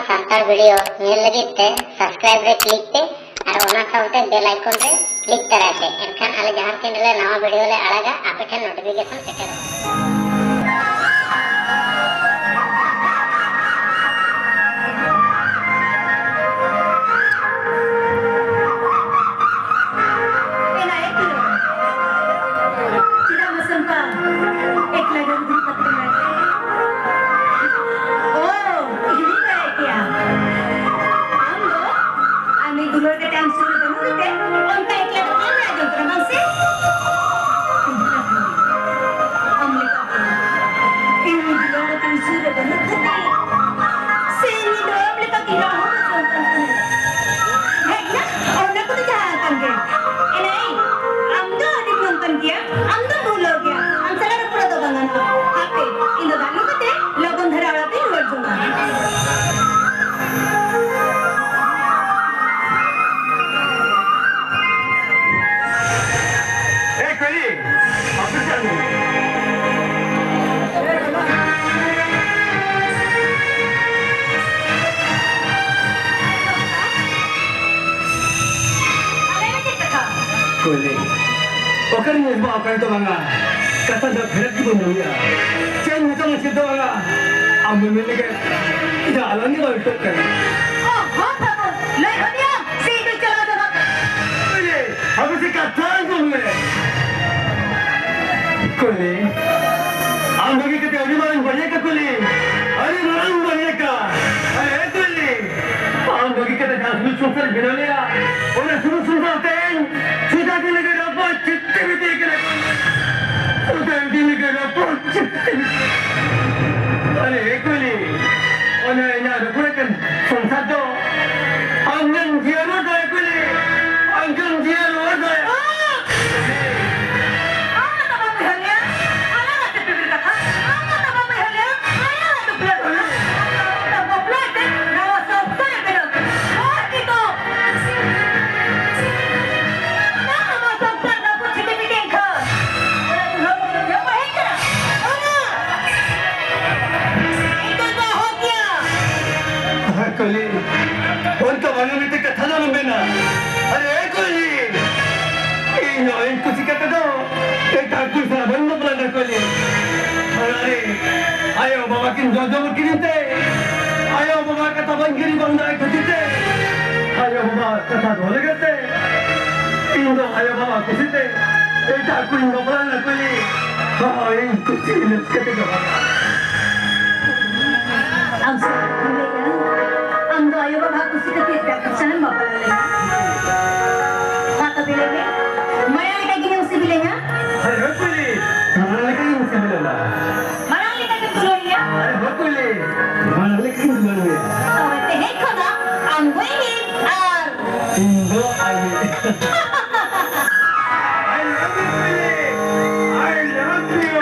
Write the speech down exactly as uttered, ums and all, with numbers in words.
Santal video ᱧᱮᱞ ᱞᱟᱹᱜᱤᱫ ᱛᱮ subscribe ᱨᱮ click ᱯᱮ ᱟᱨ ᱚᱱᱟ ᱥᱟᱶᱛᱮ bell icon ᱨᱮ click ᱛᱟᱨᱟᱭ ᱯᱮ᱾ ᱮᱱᱠᱷᱟᱱ ᱟᱞᱮ ᱡᱟᱦᱟᱸ ᱛᱤᱱ ᱨᱮᱞᱮ ᱱᱟᱣᱟ ᱵᱷᱤᱰᱤᱭᱳ ᱞᱮ ᱟᱲᱟᱜᱟ, ᱟᱯᱮ ᱴᱷᱮᱱ notification ᱥᱮᱴᱮᱨᱚᱜᱼᱟ᱾ ᱮᱱᱟ ᱮᱠᱞᱟ᱾ ᱪᱮᱫᱟᱜ ᱢᱟᱥᱮ ᱚᱱᱠᱟ ᱮᱠᱞᱟ ᱜᱮᱢ ᱫᱩᱲᱩᱵ ᱟᱠᱟᱱᱟ? ᱳ, ᱤᱧᱤᱧ ᱵᱟᱲᱟᱭ ᱠᱮᱭᱟ᱾ ᱟᱢ ᱫᱚ ᱟᱢᱤᱡ ᱫᱩᱞᱟᱹᱲ ᱠᱟᱛᱮ ᱟᱢ ᱥᱩᱨ ᱨᱮ ᱵᱟᱹᱱᱩᱜ ᱠᱟᱛᱮ ᱚᱱᱠᱟ ᱮᱠᱞᱟ ᱫᱚ ᱪᱮᱫ ᱞᱮ ᱟᱸᱡᱚᱢ ᱠᱟᱱᱟ, ᱵᱟᱝ ᱥᱮ? ᱟᱢ ᱞᱮᱠᱟ ᱤᱧ ᱫᱚ ᱛᱤᱥ ᱨᱮ ᱵᱟᱹᱱᱩᱜ ᱠᱷᱟᱹᱛᱤᱨ ᱥᱤᱧ ᱧᱤᱫᱟᱹ ᱟᱢ ᱞᱮᱠᱟ ᱠᱤ ᱨᱟᱦᱚ ᱫᱚ ᱡᱚᱢ ᱠᱟᱱ ᱛᱟᱦᱮᱸ? ᱦᱮᱡ ᱱᱟ, ᱚᱱᱟ ᱠᱚᱫᱚ ᱡᱟᱦᱟᱸ ᱠᱟᱱ ᱜᱮ᱾ ᱮᱱᱮ, ᱟᱢ ᱫᱚ ᱟᱹᱰᱤᱢ ᱱᱚᱝᱠᱟᱱ ᱜᱮᱭᱟ, ᱟᱢ ᱫᱚᱢ ᱵᱷᱩᱞᱟᱹᱣ ᱜᱮᱭᱟ, ᱟᱢ ᱥᱟᱞᱟᱜ ᱨᱚᱯᱚᱲ ᱫᱚ ᱵᱟᱝ ᱜᱟᱱᱚᱜᱼᱟ᱾ ᱦᱟᱯᱮ, ᱤᱧ ᱫᱚ ᱫᱟᱜ ᱧᱩ ᱠᱟᱛᱮ ᱞᱚᱜᱚᱱ ᱫᱷᱟᱨᱟ ᱚᱲᱟᱜ ᱛᱤᱧ ᱨᱩᱣᱟᱹᱲ ᱡᱚᱝᱟ᱾ ᱮ ᱠᱟᱹᱞᱤ, ᱟᱯᱮ ᱪᱮᱫ ᱟᱹᱜᱩ? ᱠᱟᱹᱞᱤ, ᱚᱠᱟᱨᱮ ᱧᱮᱞ ᱵᱟ, ᱚᱠᱟᱨᱮ ᱫᱚ ᱵᱟᱝᱟ? ᱠᱟᱛᱷᱟ ᱫᱚ ᱯᱷᱮᱨᱮᱫ ᱜᱮᱵᱚᱱ ᱧᱟᱢᱮᱜᱼᱟ᱾ ᱪᱮᱫ ᱮᱢ ᱢᱮᱛᱟᱢᱟ, ᱪᱮᱫ ᱫᱚ ᱵᱟᱝᱟ? ᱟᱢ ᱢᱮᱢᱮᱱ ᱞᱮᱠᱟ ᱤᱧᱟᱹᱜ ᱟᱞᱟᱝ ᱜᱮ ᱵᱟᱝ ᱟᱹᱭᱠᱟᱹᱜ ᱠᱟᱱᱟ᱾ ᱚ, ᱦᱚᱸ, ᱵᱟᱹᱵᱩ, ᱞᱟᱹᱭ ᱜᱚᱫ ᱢᱮᱭᱟ, ᱥᱤᱧ ᱫᱚ ᱪᱟᱞᱟᱣ ᱫᱚ ᱵᱟᱝ᱾ ᱠᱚᱞᱮ, ᱟᱯᱮ ᱥᱮ ᱠᱟᱛᱷᱟ ᱟᱸᱡᱚᱢ ᱢᱮ᱾ ᱠᱚᱞᱮ, ᱟᱢ ᱵᱟᱹᱜᱤ ᱠᱟᱛᱮ ᱟᱹᱰᱤ ᱢᱟᱨᱟᱝ ᱵᱟᱹᱲᱤᱡ ᱠᱟ ᱠᱚᱞᱮ, ᱟᱹᱰᱤ ᱢᱟᱨᱟᱝ ᱵᱟᱹᱲᱤᱡ ᱠᱟ᱾ ᱟᱨᱮ ᱠᱚᱞᱮ, ᱟᱢ ᱵᱟᱹᱜᱤ ᱠᱟᱛᱮ ᱡᱟᱦᱟᱸ ᱥᱩᱞᱩᱠ ᱥᱚᱝᱥᱟᱨ ᱵᱮᱱᱟᱣ ᱞᱮᱭᱟ, ᱚᱱᱟ ᱥᱩᱞᱩᱠ ᱥᱚᱝᱥᱟᱨ ᱛᱮᱧ ᱥᱩᱫᱷᱟ ᱫᱤᱱ ᱜᱮ ᱨᱟᱯᱟᱜ ᱪᱤᱛᱛᱮ ᱵᱤᱛᱤ ᱠᱟᱱᱟ᱾ ᱥᱩᱫᱷᱟ ᱫᱤᱱ ᱜᱮ ᱨᱟᱯᱟᱜ ᱪᱤᱛᱛᱮ ᱵᱤᱛᱤ᱾ ᱟᱨᱮ ᱠᱚᱞᱮ, ᱚᱱᱟ ᱤᱧᱟᱹᱜ ᱨᱟᱹᱯᱩᱫ ᱟᱠᱟᱱ ᱥᱚᱝᱥᱟᱨ ᱫᱚ ᱟᱢ ᱜᱮᱢ ᱡᱤᱭᱟᱹᱲ ᱫᱟᱲᱮ ᱠᱚᱞᱮ, ᱟᱢ ᱜᱮᱢ ᱡᱤᱭᱟᱹᱲ ᱫᱟᱲᱮ᱾ ᱟᱢ ᱫᱚ ᱵᱟᱢ ᱩᱭᱦᱟᱹᱨ ᱞᱮᱭᱟ, ᱟᱞᱟᱝ ᱟᱜ ᱫᱩᱯᱲᱟᱹ ᱠᱟᱛᱷᱟ᱾ ᱟᱢ ᱫᱚ ᱵᱟᱢ ᱩᱭᱦᱟᱹᱨ ᱞᱮᱭᱟ, ᱟᱞᱟᱝ ᱟᱜ ᱫᱩᱯᱲᱟᱹ ᱠᱟᱛᱷᱟ᱾ ᱟᱢ ᱫᱚ ᱵᱟᱯᱞᱟ ᱠᱟᱛᱮ ᱱᱟᱣᱟ ᱥᱚᱝᱥᱟᱨ ᱮᱢ ᱵᱮᱱᱟᱣ ᱠᱮᱫᱟ᱾ ᱟᱨ ᱱᱤᱛᱚᱜ ᱱᱟᱣᱟ ᱥᱚᱝᱥᱟᱨ ᱨᱟᱹᱯᱩᱫ ᱪᱷᱤᱴᱤ ᱯᱤᱴᱤ ᱮᱱ ᱠᱷᱟᱱ, ᱚᱱᱟ ᱫᱩᱞᱦᱟᱹ ᱵᱟᱹᱦᱩ ᱫᱚ ᱵᱟᱹᱧ ᱦᱮᱡ ᱠᱟᱱᱟ᱾ ᱚᱱᱟ ᱱᱤᱛᱚᱜ ᱫᱚ ᱦᱚᱸ ᱜᱮᱭᱟ᱾ ᱠᱩᱞᱤ, ᱚᱱᱠᱟ ᱵᱟᱝ ᱢᱤᱫᱴᱮᱡ ᱠᱟᱛᱷᱟ ᱫᱚ ᱟᱞᱚᱢ ᱢᱮᱱᱟ᱾ ᱟᱨᱮ ᱠᱩᱞᱤ, ᱤᱧ ᱦᱚᱸ ᱤᱧ ᱠᱩᱥᱤ ᱠᱟᱛᱮ ᱫᱚ ᱮᱴᱟᱜ ᱠᱩᱲᱤ ᱥᱟᱞᱟᱜ ᱵᱟᱹᱧ ᱵᱟᱯᱞᱟ ᱫᱟᱲᱮ ᱠᱩᱞᱤ᱾ ᱟᱨᱮ, ᱟᱭᱳ ᱵᱟᱵᱟ ᱠᱤᱱ ᱡᱚᱨ ᱡᱚᱵᱚᱨ ᱠᱤᱫᱤᱧ ᱛᱮ, ᱟᱭᱳ ᱵᱟᱵᱟ ᱠᱟᱛᱷᱟ ᱵᱟᱹᱧ ᱜᱤᱰᱤ ᱵᱟᱝ ᱫᱟᱲᱮ ᱠᱷᱟᱹᱛᱤᱨ ᱛᱮ, ᱟᱭᱳ ᱵᱟᱵᱟ ᱠᱟᱛᱷᱟ ᱫᱚᱦᱚ ᱞᱟᱹᱜᱤᱫ ᱛᱮ ᱤᱧ ᱫᱚ ᱟᱭᱳ ᱵᱟᱵᱟ ᱠᱩᱥᱤ ᱛᱮ ᱮᱴᱟᱜ ᱠᱩᱲᱤᱧ ᱵᱟᱯᱞᱟ ᱞᱮᱱᱟ ᱠᱩᱞᱤ᱾ ᱦᱳᱭ, ᱤᱧ ᱠᱩᱥᱤ ᱨᱟᱹᱥᱠᱟᱹ ᱛᱮ ᱵᱟᱯᱞᱟ᱾ ᱟᱢ ᱥᱮ ᱪᱮᱫ ᱮᱢ ᱞᱟᱹᱭᱮᱜᱼᱟ? ᱟᱢ ᱫᱚ ᱟᱭᱳ ᱵᱟᱵᱟ ᱠᱩᱥᱤ ᱠᱟᱛᱮ ᱮᱴᱟᱜ ᱠᱩᱲᱤ ᱥᱟᱞᱟᱜ ᱮᱢ ᱵᱟᱯᱞᱟ ᱞᱮᱱᱟ? ᱢᱟ ᱛᱚᱵᱮ ᱞᱟᱹᱭ ᱢᱮ, ᱢᱟᱭᱟ ᱞᱮᱠᱟ ᱜᱤᱧ ᱥᱤᱵᱤᱞᱮᱱᱟ? ᱦᱳᱭ, ᱦᱳᱭ, ᱠᱩᱞᱤ᱾ ᱢᱟᱭᱟ ᱞᱮᱠᱟ ᱜᱤᱧ ᱥᱤᱵᱤᱞᱮᱱᱟ᱾ ᱢᱟᱲᱟᱝ ᱞᱮᱠᱟ ᱜᱮᱢ ᱫᱩᱞᱟᱹᱲᱤᱧᱟ? ᱟᱨᱮ ᱦᱳᱭ ᱠᱩᱞᱤ, ᱢᱟᱲᱟᱝ ᱞᱮᱠᱟ ᱜᱤᱧ ᱫᱩᱞᱟᱹᱲᱤᱧᱟ᱾ ᱛᱚᱵᱮ ᱛᱮᱦᱮᱧ ᱠᱷᱚᱱᱟᱜ ᱟᱢ ᱜᱚᱭ ᱤᱧ ᱟᱨ ᱤᱧ ᱫᱚ ᱟᱭᱳ᱾ I love you, ᱠᱩᱞᱤ᱾ I love you.